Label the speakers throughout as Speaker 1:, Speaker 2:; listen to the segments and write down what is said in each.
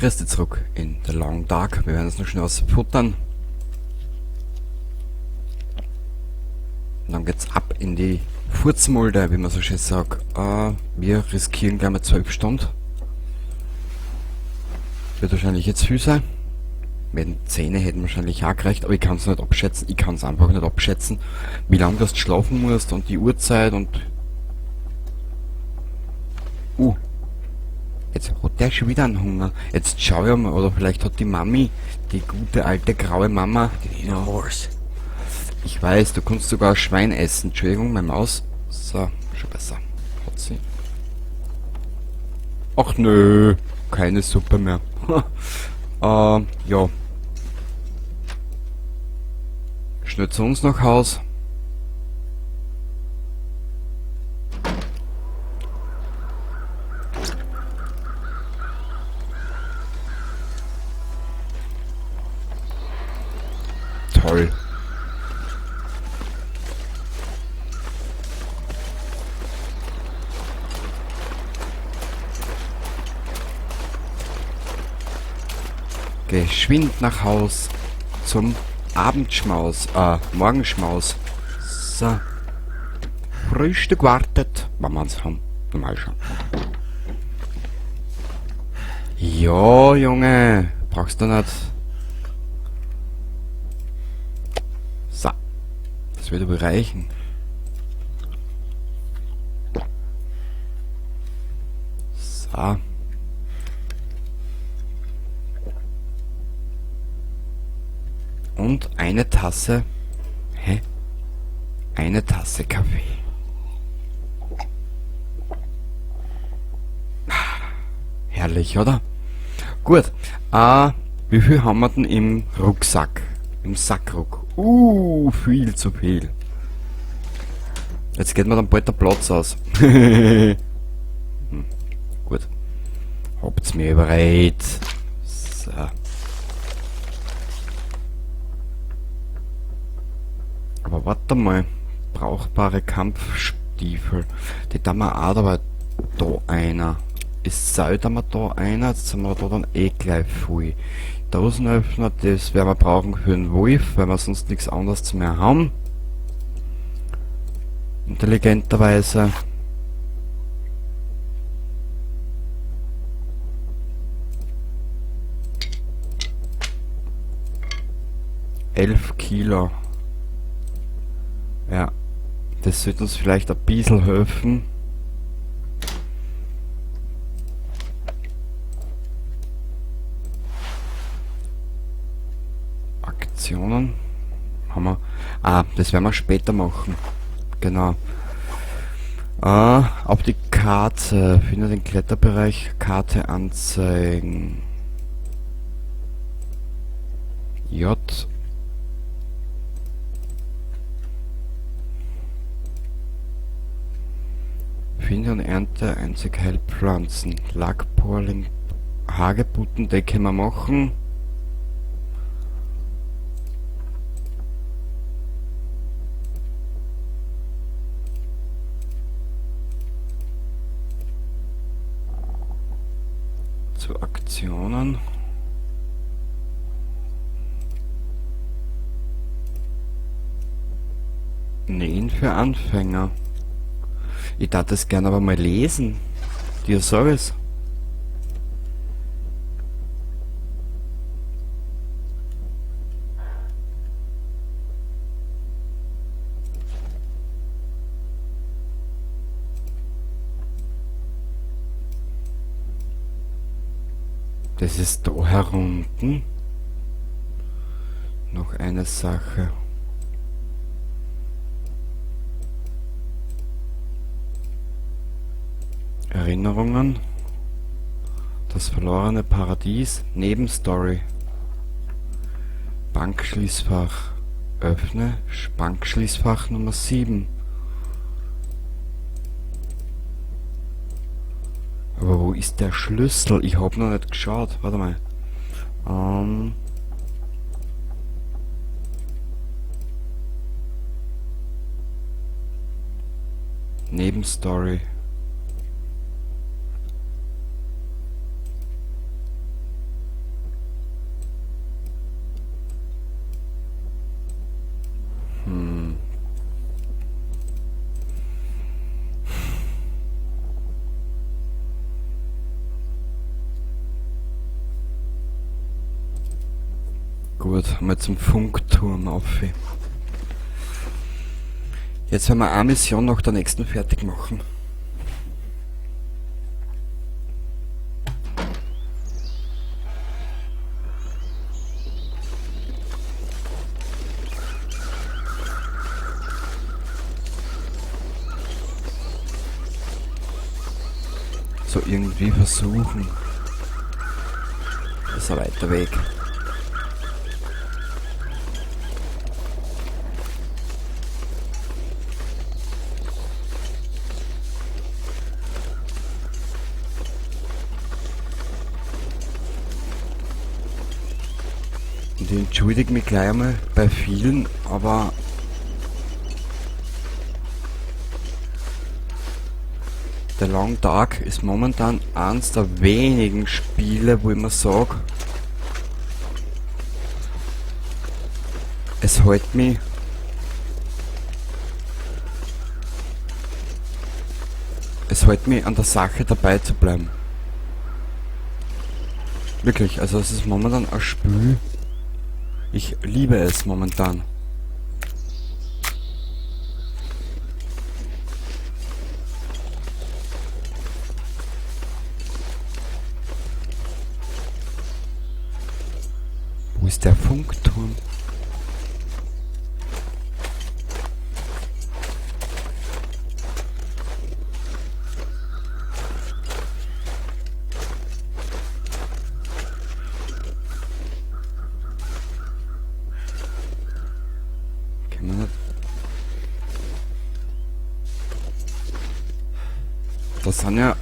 Speaker 1: Grüß dich zurück in The Long Dark. Wir werden jetzt noch schnell was futtern. Und dann geht's ab in die Furzmulde, wie man so schön sagt. Wir riskieren gleich mal 12 Stunden. Wird wahrscheinlich jetzt viel sein. Mit den Zähnen hätten wahrscheinlich auch gereicht, aber ich kann's nicht abschätzen. Ich kann's einfach nicht abschätzen, wie lange du schlafen musst und die Uhrzeit und... Jetzt hat der schon wieder einen Hunger. Jetzt schau ich mal, oder vielleicht hat die Mami, die gute alte graue Mama...
Speaker 2: Need a horse.
Speaker 1: Ich weiß, du kannst sogar ein Schwein essen. Entschuldigung, meine Maus. So, schon besser. Hat sie. Ach nö, keine Suppe mehr. Ja. Schnell zu uns nach Haus. Toll. Geschwind nach Haus zum Abendschmaus, Morgenschmaus. So. Frühstück wartet. Wenn wir uns haben. Normal schon. Ja, Junge. Brauchst du nicht. So. Das wird aber reichen. So. Und eine Tasse... Hä? Eine Tasse Kaffee. Herrlich, oder? Gut. Wie viel haben wir denn im Rucksack? Im Sackruck. Viel zu viel. Jetzt geht mir dann bald der Platz aus. Gut. Habt's mir überredet. So. Aber warte mal, brauchbare Kampfstiefel, die da wir auch, aber da einer. Ist selten wir da einer, jetzt sind wir da dann eh gleich voll. Dosenöffner, das werden wir brauchen für den Wolf, weil wir sonst nichts anderes mehr haben. Intelligenterweise. 11 Kilo. Ja, das sollte uns vielleicht ein bisschen helfen. Aktionen haben wir. Ah, das werden wir später machen. Genau. Auf die Karte. Finde den Kletterbereich. Karte anzeigen. J. Finde und ernte einzig Heilpflanzen. Lackporling, Hagebutten, die können wir machen. Zu Aktionen. Nähen für Anfänger. Ich darf das gerne aber mal lesen. Dir sag ich's. Das ist da herunten. Noch eine Sache. Erinnerungen. Das verlorene Paradies. Nebenstory. Bankschließfach. Öffne. Bankschließfach Nummer 7. Aber wo ist der Schlüssel? Ich hab noch nicht geschaut. Warte mal. Nebenstory. Gut, mal zum Funkturm auf. Jetzt werden wir eine Mission nach der nächsten fertig machen. So irgendwie versuchen. Das ist ein weiter Weg. Und ich entschuldige mich gleich einmal bei vielen, aber The Long Dark ist momentan eins der wenigen Spiele, wo ich mir sag, es hält mich an der Sache dabei zu bleiben. Wirklich, also es ist momentan ein Spiel. Ich liebe es momentan. Wo ist der Funkturm? Kann man nicht. Das sind ja...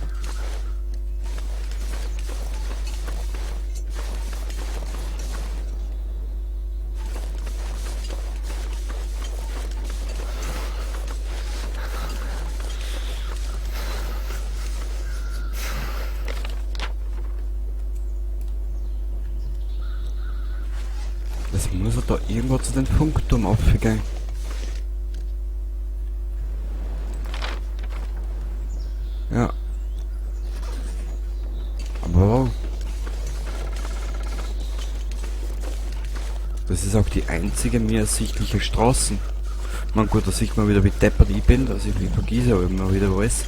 Speaker 1: Das muss er da irgendwo zu den Funkturm aufgehen. Ja. Aber wow. Das ist auch die einzige mir ersichtliche Straße. Man gut, da sieht man wieder, wie deppert ich bin, dass ich vergieße aber immer wieder alles.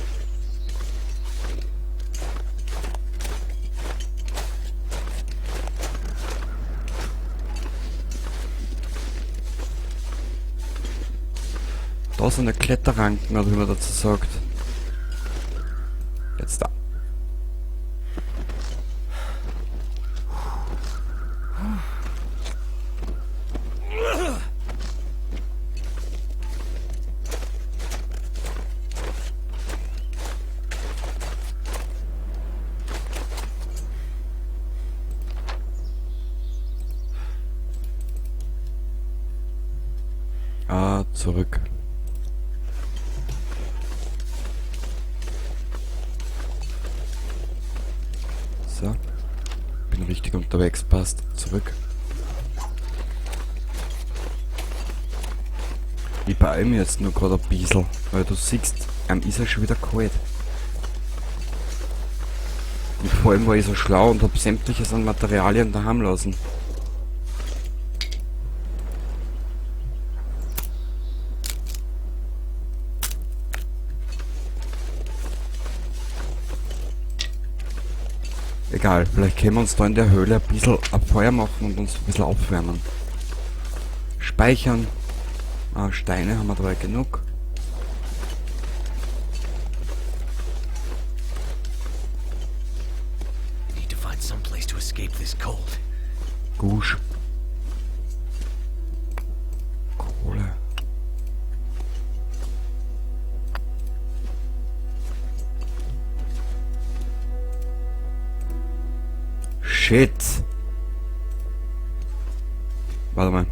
Speaker 1: Da sind eine Kletterranken, oder wie man dazu sagt. Jetzt da. Ah, zurück. So. Bin richtig unterwegs, passt. Zurück. Ich beeile mich jetzt nur gerade ein bisschen, weil du siehst, einem ist ja schon wieder kalt. Und vor allem war ich so schlau und hab sämtliches an Materialien daheim lassen. Egal, vielleicht können wir uns da in der Höhle ein bisschen ein Feuer machen und uns ein bisschen aufwärmen. Speichern. Ah, Steine haben wir dabei genug.
Speaker 2: Need to find some place to escape this cold.
Speaker 1: Gusch. Kohle. Shit. Warte mal.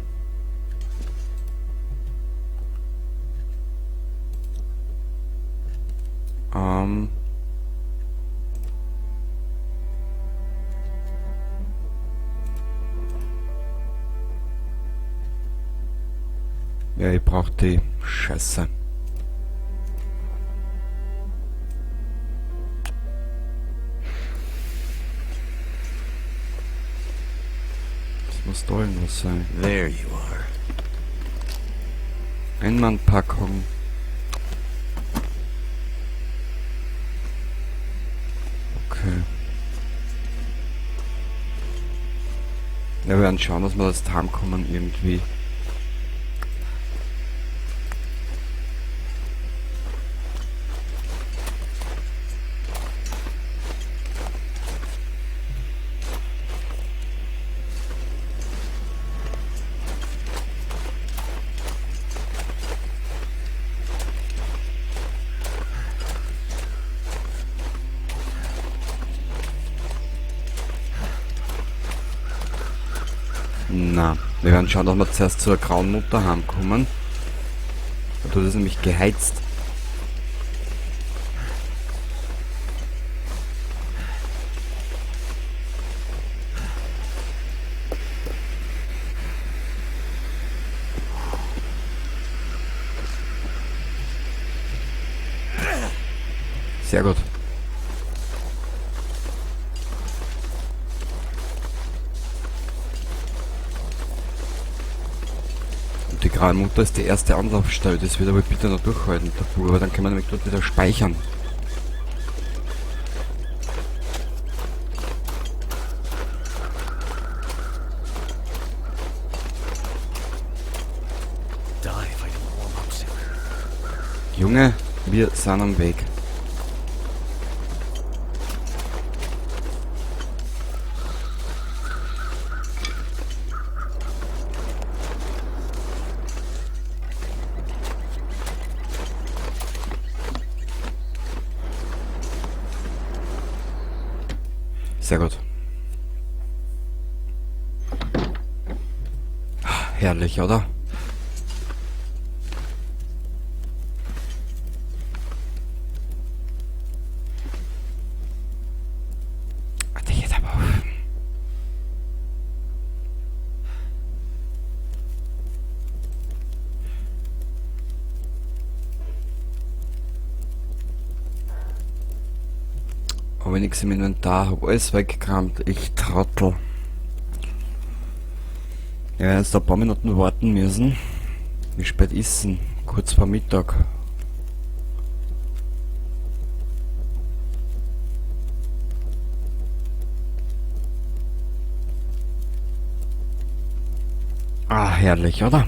Speaker 1: Ja, ich brauch die Scheiße. Muss da irgendwas sein.
Speaker 2: There you are.
Speaker 1: Einmannpackung. Okay. Ja, wir werden schauen, dass wir jetzt heimkommen irgendwie. Na, wir werden schauen, dass wir zuerst zur Grauen Mutter heimkommen. Da ist nämlich geheizt. Sehr gut. Die Graue Mutter ist die erste Anlaufstelle, das wird aber bitte noch durchhalten, der Bub, aber dann können wir nämlich dort wieder speichern. Junge, wir sind am Weg. Sehr gut. Herrlich, oder? Warte, jetzt aber auf. Aber nichts im Inventar, hab alles weggekramt. Ich Trottel. Ich werde jetzt da ein paar Minuten warten müssen. Wie spät ist denn? Kurz vor Mittag. Ah, herrlich, oder?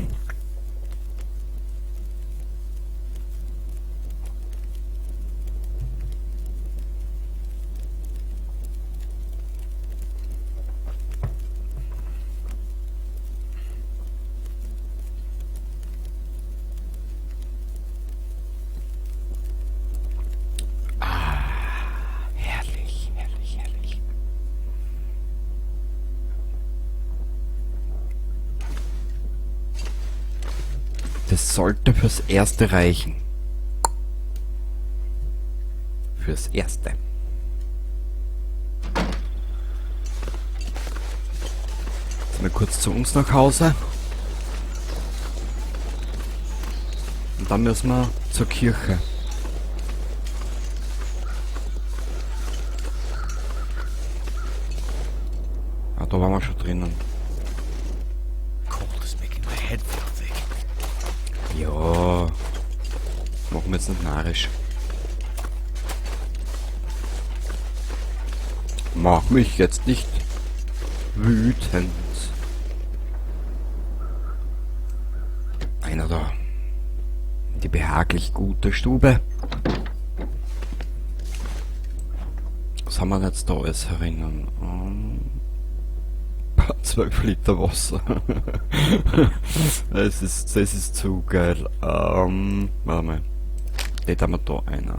Speaker 1: Das sollte fürs Erste reichen. Fürs Erste. Jetzt mal kurz zu uns nach Hause. Und dann müssen wir zur Kirche. Ah, da waren wir schon drinnen.
Speaker 2: Cold is making my head feel thick.
Speaker 1: Ja, machen wir jetzt nicht narrisch. Mach mich jetzt nicht wütend. Einer da. Die behaglich gute Stube. Was haben wir denn jetzt da alles herinnen? 12 Liter Wasser. Das ist zu geil. Warte mal. Den haben wir da einer.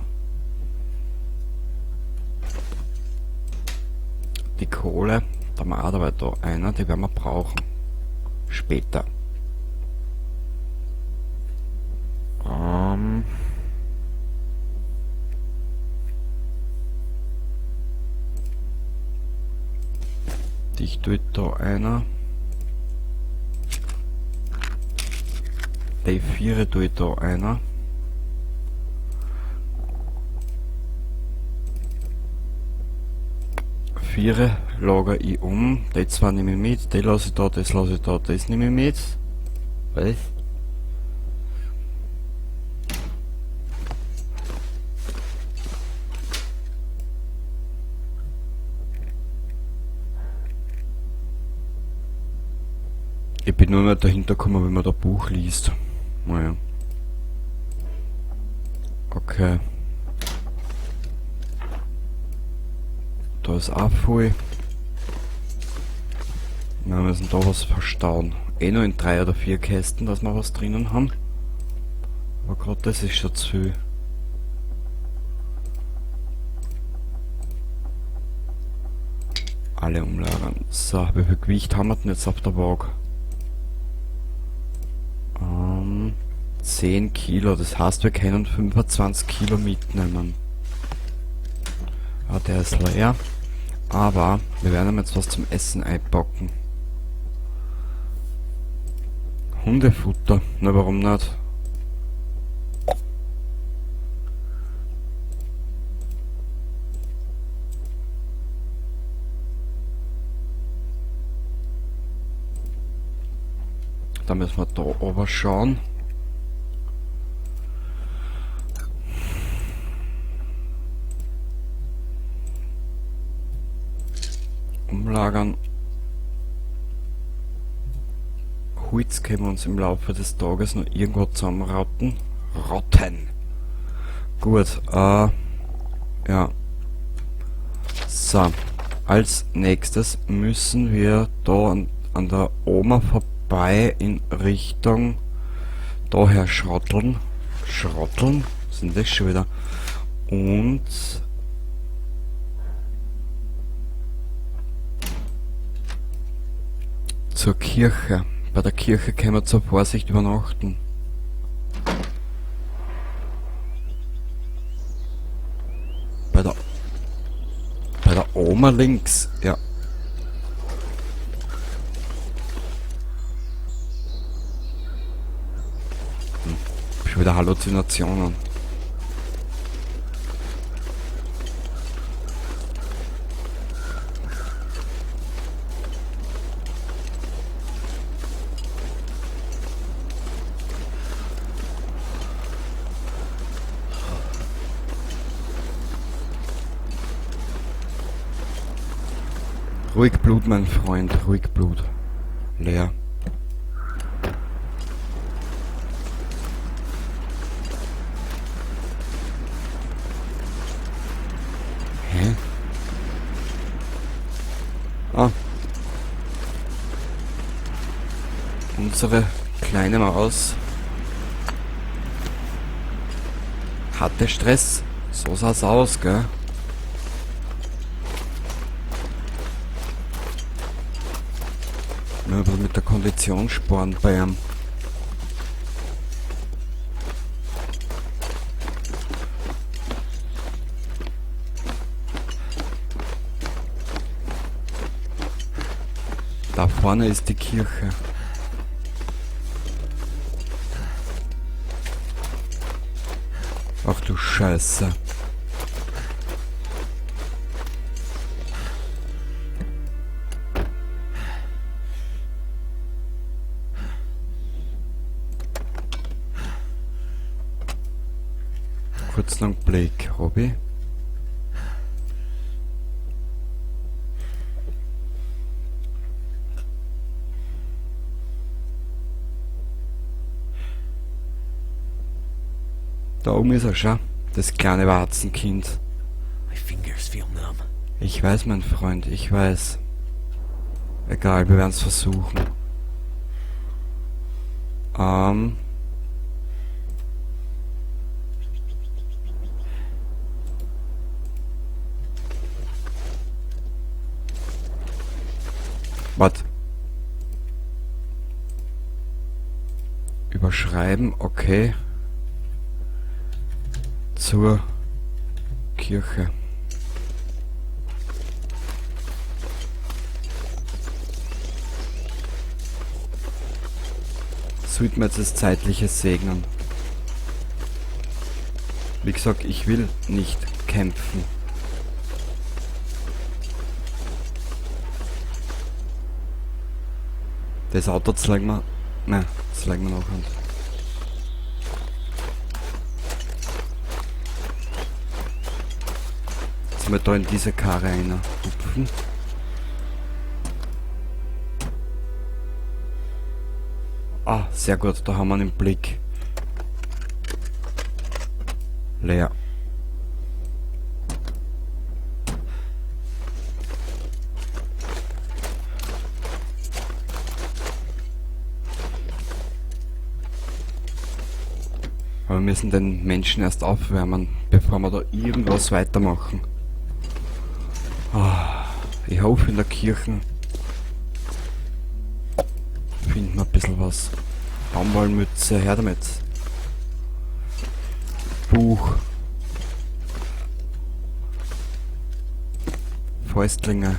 Speaker 1: Die Kohle, da haben wir auch dabei da einer, die werden wir brauchen. Später. Dich tut da einer. Die 4 tue ich da einer. Viere lager ich um. Die zwei nehme ich mit, die lasse ich da, das lasse ich da, das nehme ich mit. Was? Ich bin nur nicht dahinter gekommen, wenn man da Buch liest. Naja. Okay. Da ist auch voll. Wir müssen da was verstauen. Eh nur in 3 oder 4 Kästen, dass wir was drinnen haben. Aber grad das ist schon zu viel. Alle umlagern. So, wie viel Gewicht haben wir denn jetzt auf der Waage? 10 Kilo, das heißt, wir können 25 Kilo mitnehmen. Ah, der ist leer. Aber wir werden ihm jetzt was zum Essen einpacken. Hundefutter, na warum nicht? Da müssen wir da oben schauen. Umlagern. Holz können wir uns im Laufe des Tages noch irgendwo zusammenrotten. Rotten! Gut, ja. So, als nächstes müssen wir da an der Oma vorbei in Richtung daher schrotteln. Schrotteln? Was ist denn das schon wieder? Und zur Kirche. Bei der Kirche können wir zur Vorsicht übernachten. Bei der Oma links, ja. Schon wieder Halluzinationen. Ruhig Blut, mein Freund, ruhig Blut. Leer. Hä? Ah. Unsere kleine Maus hatte Stress. So sah's aus, gell? Mal ein bisschen mit der Kondition sparen bei ihm. Da vorne ist die Kirche. Ach du Scheiße. Kurz noch einen Blick, Robby. Da oben ist er schon, das kleine Warzenkind.
Speaker 2: My fingers feel numb.
Speaker 1: Ich weiß, mein Freund, ich weiß. Egal, wir werden's versuchen. Warte. Überschreiben, okay. Zur Kirche. Sollten wir jetzt das Zeitliche segnen. Wie gesagt, ich will nicht kämpfen. Das Auto zeigen wir. Nein, das zeigen wir noch an. Jetzt mal da in diese Karre einer hupfen. Ah, sehr gut, da haben wir einen Blick. Leer. Aber wir müssen den Menschen erst aufwärmen, bevor wir da irgendwas weitermachen. Ah, ich hoffe, in der Kirche finden wir ein bisschen was. Baumwollmütze, her damit. Buch. Fäustlinge.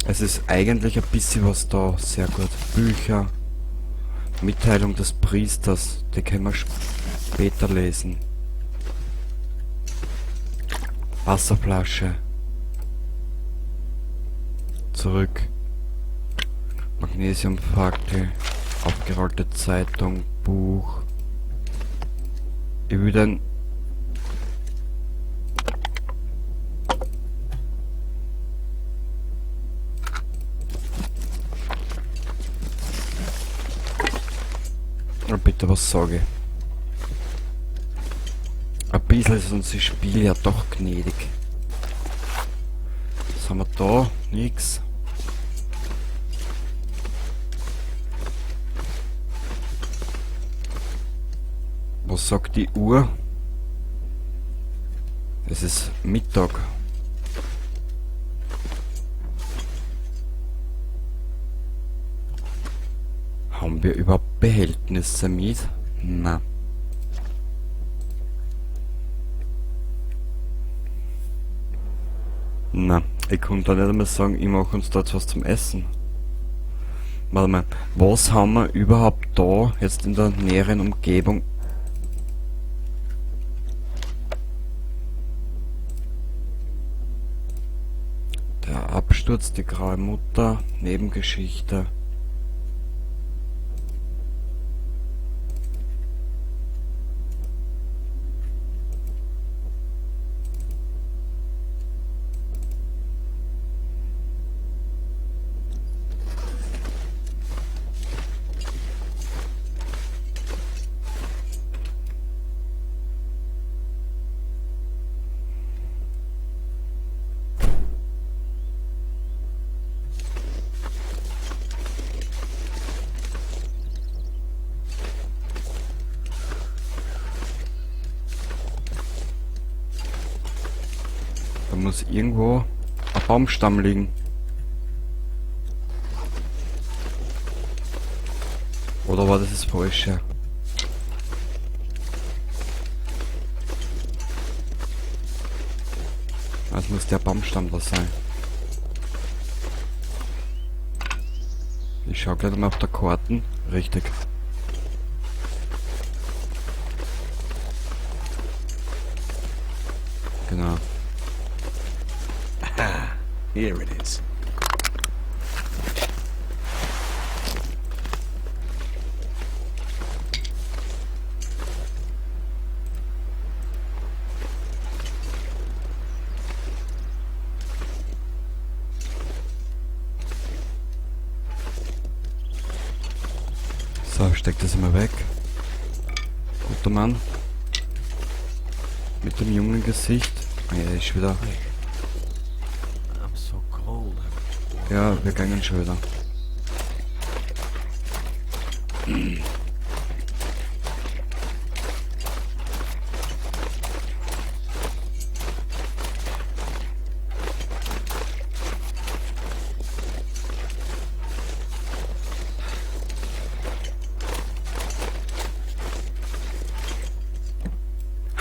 Speaker 1: Es ist eigentlich ein bisschen was da. Sehr gut. Bücher. Mitteilung des Priesters. Die können wir später lesen. Wasserflasche. Zurück. Magnesiumfackel. Aufgerollte Zeitung. Buch. Ich will den... Oh, bitte, was sage ich? Ein bisschen ist uns das Spiel ja doch gnädig. Was haben wir da? Nix. Was sagt die Uhr? Es ist Mittag. Haben wir überhaupt Behältnisse mit? Na. Na, ich konnte da nicht einmal sagen, ich mach uns da jetzt was zum Essen. Warte mal, was haben wir überhaupt da jetzt in der näheren Umgebung? Der Absturz, die graue Mutter, Nebengeschichte. Da muss irgendwo ein Baumstamm liegen. Oder war das das Falsche? Das muss der Baumstamm da sein. Ich schau gleich mal auf der Karten. Richtig. Genau.
Speaker 2: Ah, here it is.
Speaker 1: So, steck das einmal weg. Guter Mann. Mit dem jungen Gesicht. Ah, ja, ist wieder.
Speaker 2: I'm so cold.
Speaker 1: Ja, wir gehen schon wieder.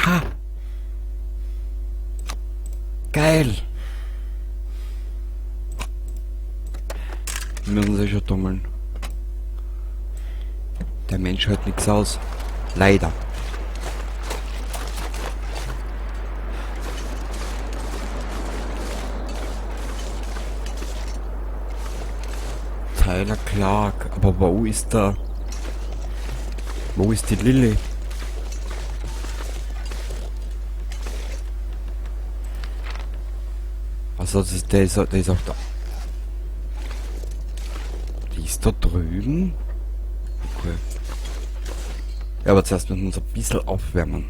Speaker 1: Ha! Geil! Wir müssen sich schon tummeln. Der Mensch hält nix aus. Leider. Tyler Clark. Aber wo ist der... Wo ist die Lilly? Also das ist, der ist auch da. Die ist da drüben? Okay. Ja, aber zuerst müssen wir uns ein bisschen aufwärmen.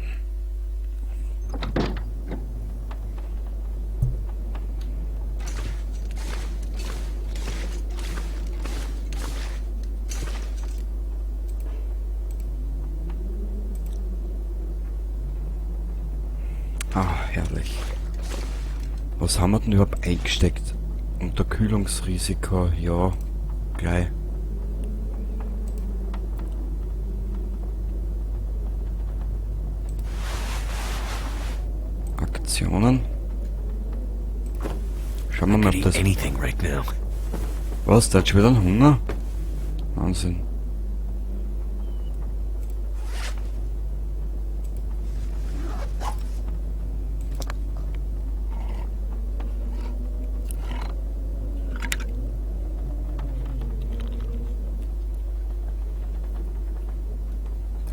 Speaker 1: Ah, herrlich. Was haben wir denn überhaupt eingesteckt? Unterkühlungsrisiko, ja, gleich. Aktionen. Schauen wir mal, ob das... Was, der hat schon wieder einen Hunger? Wahnsinn.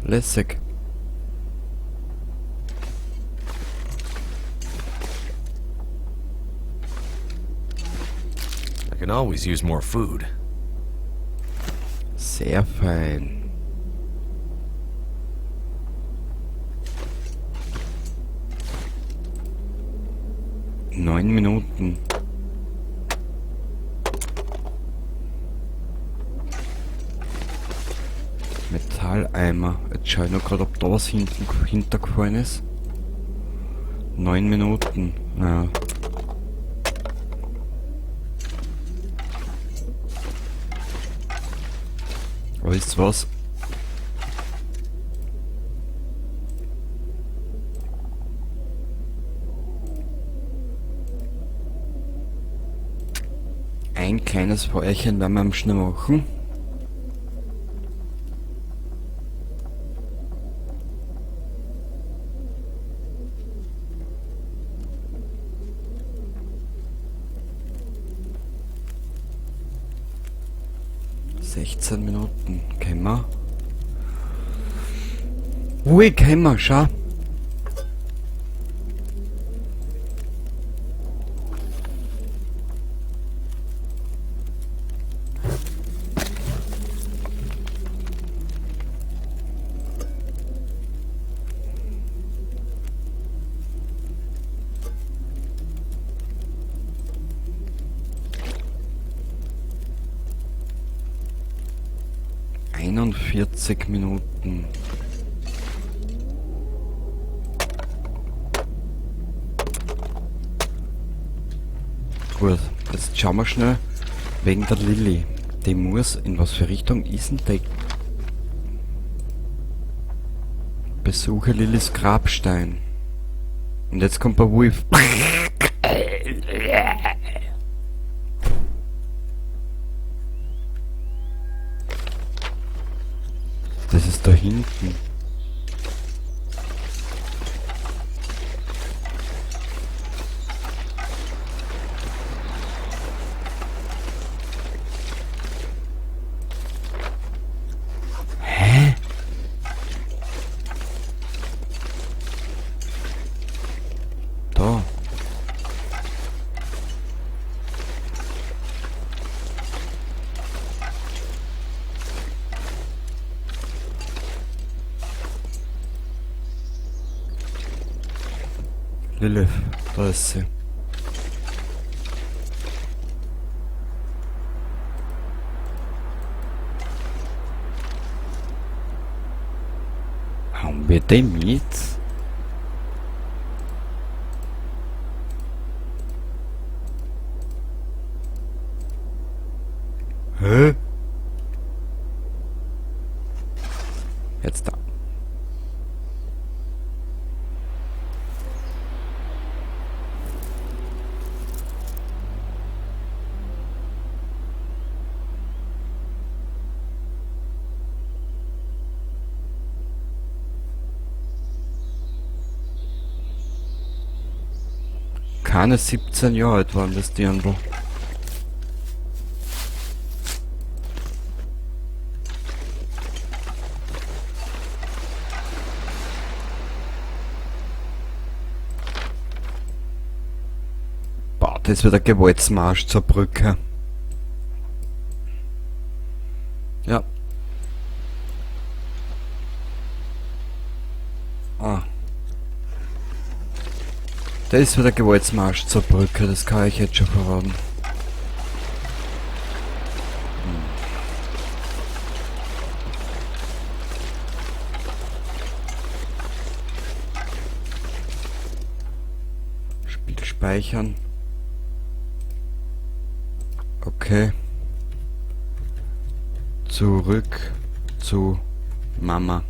Speaker 1: Lässig.
Speaker 2: I can always use more food.
Speaker 1: Sehr fein. 9 Minuten. Metalleimer. Jetzt schau ich noch grad, ob da was hinten hintergefallen ist. 9 Minuten. Ja. Aber wisst ihr was? Ein kleines Feuerchen werden wir am schnell machen. 16 Minuten. Können wir? Ui, können wir, schau. 41 Minuten. Gut, jetzt schauen wir schnell wegen der Lilly. Die muss, in was für Richtung ist denn die? Besuche Lillys Grabstein. Und jetzt kommt der Wolf. Das ist da hinten. Hä? Da. Lilith, da ist sie. Haben wir den mit? Hä? Jetzt da. Keine 17 Jahre alt waren das Dirndl. Das wird ein Gewaltsmarsch zur Brücke. Ja. Ah. Das wird ein Gewaltsmarsch zur Brücke, das kann ich jetzt schon verraten. Spiel speichern. Okay. Zurück zu Mama.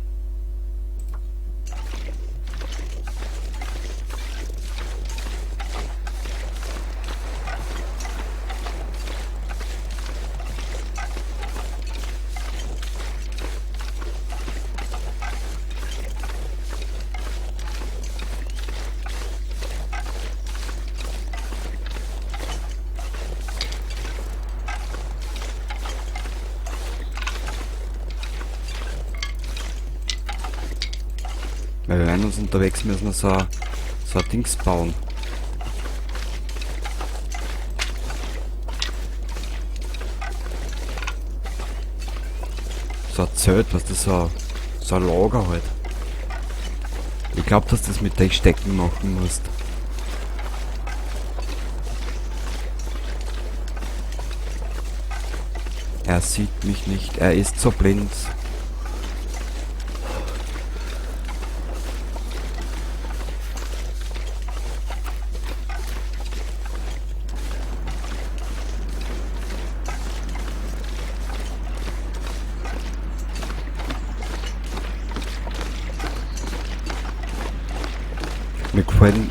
Speaker 1: Weil wir werden uns unterwegs müssen so ein Dings bauen. So ein Zelt, was das so ein Lager halt. Ich glaube, dass du das mit den Stecken machen musst. Er sieht mich nicht, er ist so blind.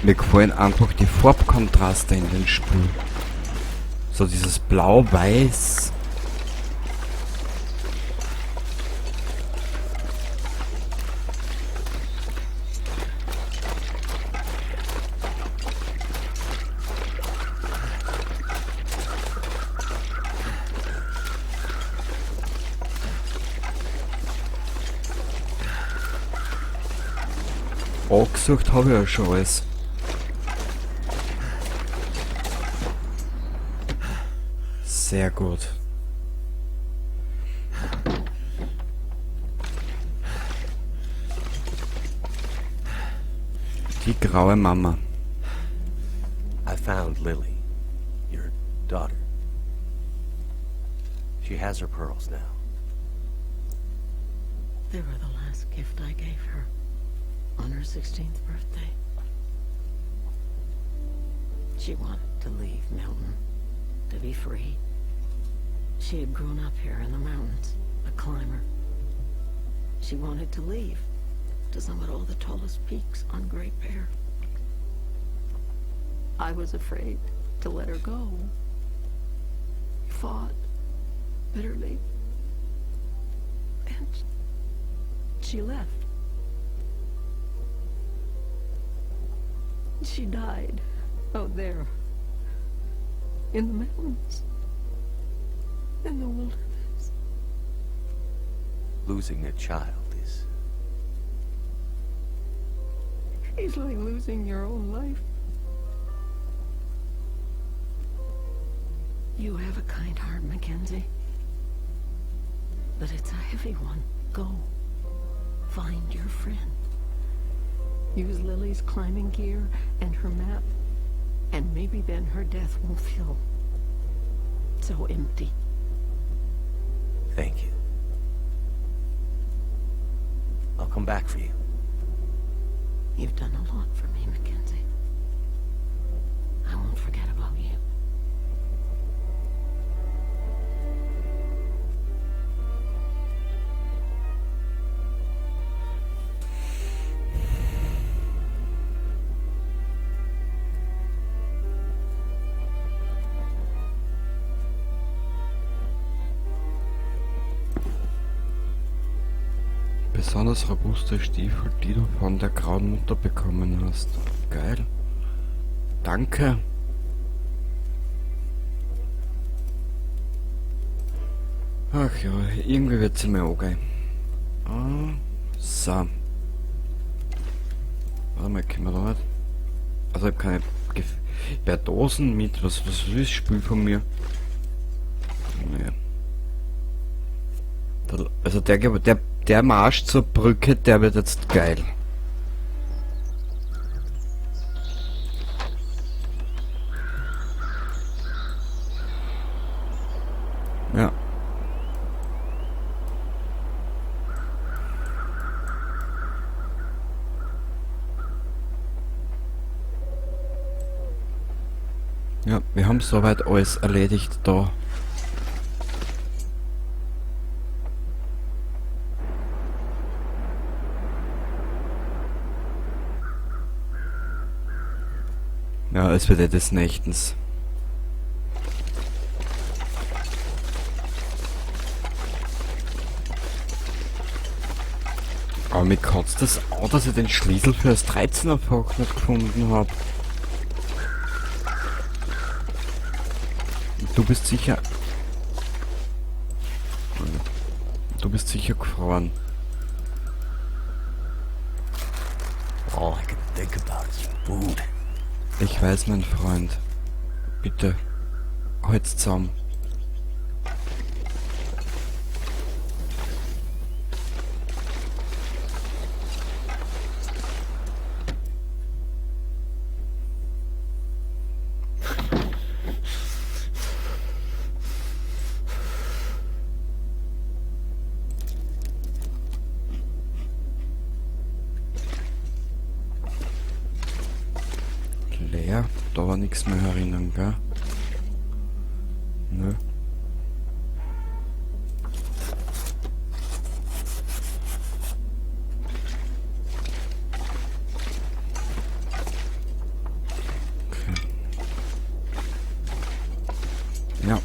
Speaker 1: Mir gefallen einfach die Farbkontraste in den Spiel. So dieses Blau-Weiß. Angesucht habe ich ja schon alles. Sehr gut. Die graue Mama.
Speaker 2: I found Lily, your daughter. She has her pearls now.
Speaker 3: They were the last gift I gave her on her 16th birthday. She wanted to leave Milton, to be free. She had grown up here in the mountains, a climber. She wanted to leave, to summit all the tallest peaks on Great Bear. I was afraid to let her go. We fought bitterly, and she left. She died out there, in the mountains, in the wilderness.
Speaker 2: Losing a child is...
Speaker 3: It's like losing your own life. You have a kind heart, Mackenzie. But it's a heavy one. Go. Find your friend. Use Lily's climbing gear and her map, and maybe then her death won't feel so empty.
Speaker 2: Thank you. I'll come back for you.
Speaker 3: You've done a lot for me, Mackenzie. I won't forget about you.
Speaker 1: Besonders robuste Stiefel, die du von der grauen Mutter bekommen hast. Geil. Danke. Ach ja, irgendwie wird's mir okay. Ah, so. Warte mal, können wir da nicht? Also ich hab keine Per Dosen mit. Was will das Spiel von mir? Naja. Also der Marsch zur Brücke, der wird jetzt geil. Ja. Ja, wir haben soweit alles erledigt da. Ja, es wird des Nächtens. Aber mir kotzt das auch, dass ich den Schlüssel für das 13er-Fach nicht gefunden hab. Du bist sicher... Du bist sicher gefroren.
Speaker 2: All I can think about is food.
Speaker 1: Ich weiß, mein Freund. Bitte, halt's zusammen. Leer, da war nichts mehr herinnen, gell? Nö. Okay. Ja.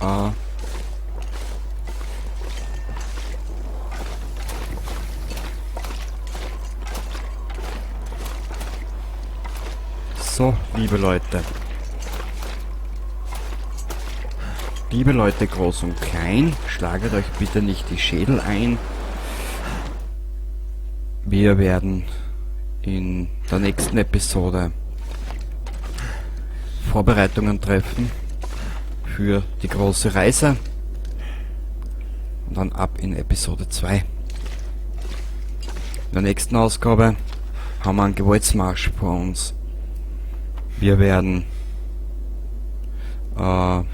Speaker 1: Ah. So, liebe Leute. Liebe Leute, groß und klein, schlaget euch bitte nicht die Schädel ein. Wir werden in der nächsten Episode Vorbereitungen treffen für die große Reise. Und dann ab in Episode 2. In der nächsten Ausgabe haben wir einen Gewaltsmarsch vor uns. Wir werden wir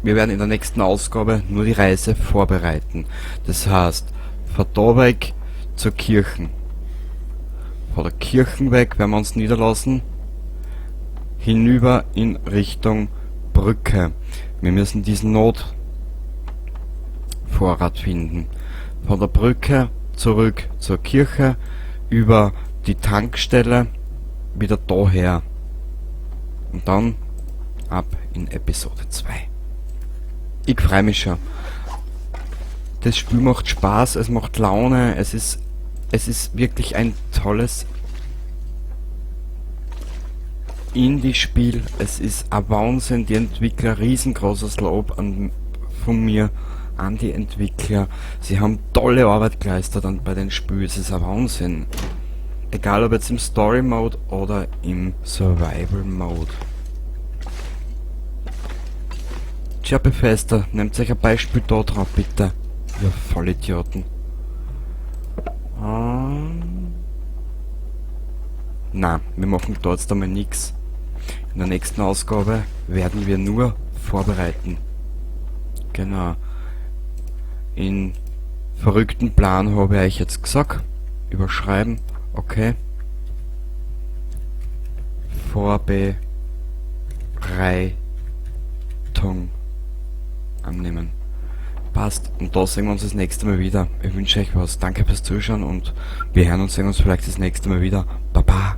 Speaker 1: werden in der nächsten Ausgabe nur die Reise vorbereiten. Das heißt, von da weg zur Kirche. Von der Kirche weg werden wir uns niederlassen, hinüber in Richtung Brücke. Wir müssen diesen Notvorrat finden. Von der Brücke zurück zur Kirche, über die Tankstelle, wieder daher. Und dann ab in Episode 2. Ich freu mich schon. Das Spiel macht Spaß, es macht Laune, es ist wirklich ein tolles Indie-Spiel. Es ist ein Wahnsinn, die Entwickler, riesengroßes Lob von mir an die Entwickler. Sie haben tolle Arbeit geleistet bei den Spielen, es ist ein Wahnsinn. Egal ob jetzt im Story Mode oder im Survival Mode. Tja, Bethesda, nehmt euch ein Beispiel da drauf, bitte. Ihr Vollidioten. Na, wir machen da jetzt einmal nix. In der nächsten Ausgabe werden wir nur vorbereiten. Genau. In verrückten Plan habe ich euch jetzt gesagt. Überschreiben. Okay. Vorbereitung annehmen. Passt. Und da sehen wir uns das nächste Mal wieder. Ich wünsche euch was. Danke fürs Zuschauen und wir hören uns, sehen uns vielleicht das nächste Mal wieder. Baba.